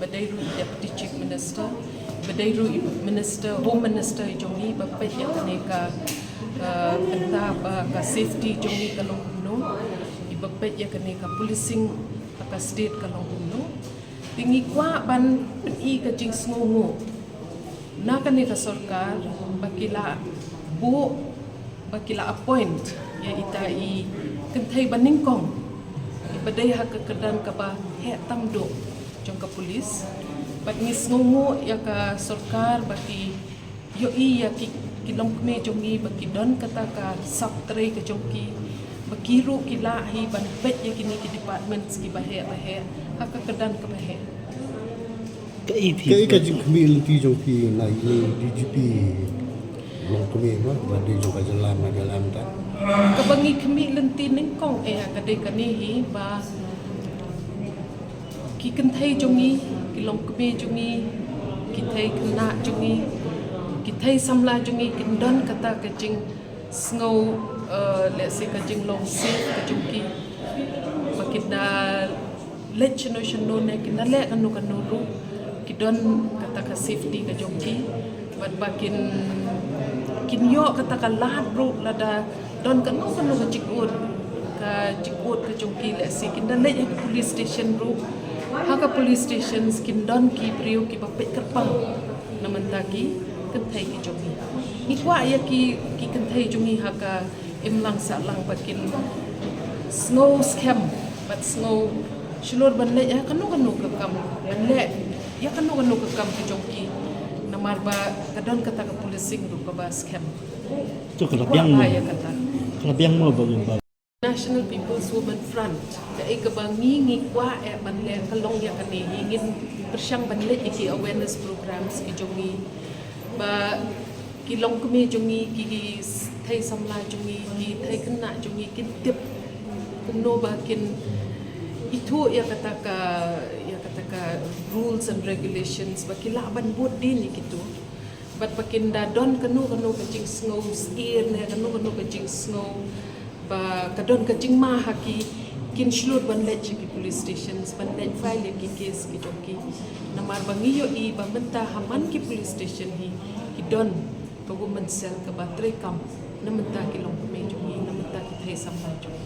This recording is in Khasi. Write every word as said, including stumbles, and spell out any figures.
Ba dei ruh i Deputy Chief Minister, ba dei ruh i Minister, Home Minister jong ngi, ba peit ïa kane ka, uh, bynta ba ka safety jong ngi ka long kumno, i ba peit ïa kane ka policing ha ka state ka long kumno. Te ngi kwah ban pyni ka jingsngewnguh na kane ka sorkar ba ki la buh, ba ki la appoint ïa ita i kynthei ba nyngkong i ba dei ha ka kyrdan kaba heh tam duh jong ka police. Bad ngi sngewnguh ïa ka sorkar ba ki ïohi ïa ki, ki longkmie jong ngi ba ki don kata ka sap trei ka jong ki, ba ki ruh ki lah hi ban peit ïa kine ki departments ki ba heh ba heh ha ka kyrdan kaba heh. Kaei phi, kaei ka jingkhmih lynti jong phi na ine i D G P longkmie ba, ba dei jong ka jylla Meghalaya mynta? Kaba ngi khmih lynti nyngkong eh ka dei kane hi ba ki kynthei jong ngi, ki longkmie jong ngi, ki thei khynnah jong ngi, ki thei samla jong ngi kin don kata ka jingsngew, eh, lehse ka jinglong safe ka jong ki. Ba kin da leit shano shano ne kin da leh kano kano ruh ki don kata ka safety ka jong ki. Bad ba kin, kin ïoh kata ka lad ruh lada don kano kano ka jingud, ka jingud ka jong ki, lehse kin da leit ha ka police station ruh. Ha ka police stations kin don ki briew ki ba peit kyrpang na bynta ki kynthei ki jong ngi. Ngi kwah ïa ki, ki kynthei jong ngi ha ka imlang sahlang ba kin sngew skhem bad sngew shlur ban leh ïa kano kano ka kam, ban leh ïa kano kano ka kam ka jong ki, namar ba ka don kata ka policing ruh kaba skhem. To ka la biang mo, ïa kata ka la biang mo ba, ba National People's Women Front, kaei kaba ngi, ngi kwah eh ban leh ka long ïa kane hi. Ngin pyrshang ban leh ïa ki awareness programs ki jong ngi ba ki longkmie jong ngi, ki, ki thei samla jong ngi, ki thei khynnah jong ngi kin tip kumno ba kin ithuh ïa kata ka, ïa kata ka rules and regulations, ba ki lah ban bud dien ïa kito. Bad ba kin da don kano kano ka jingsngew syier ne kano kano ka jingsngew ba ka don ka jingma ha ki, kin shlur ban leit sha ki police stations ban leit file ïa ki case ki jong ki. Namar ba ngi ïohi ba mynta ha man ki police station hi ki don ka women cell kaba trei kam na bynta ki longkmie jong ngi, na bynta ki thei samla jong ngi.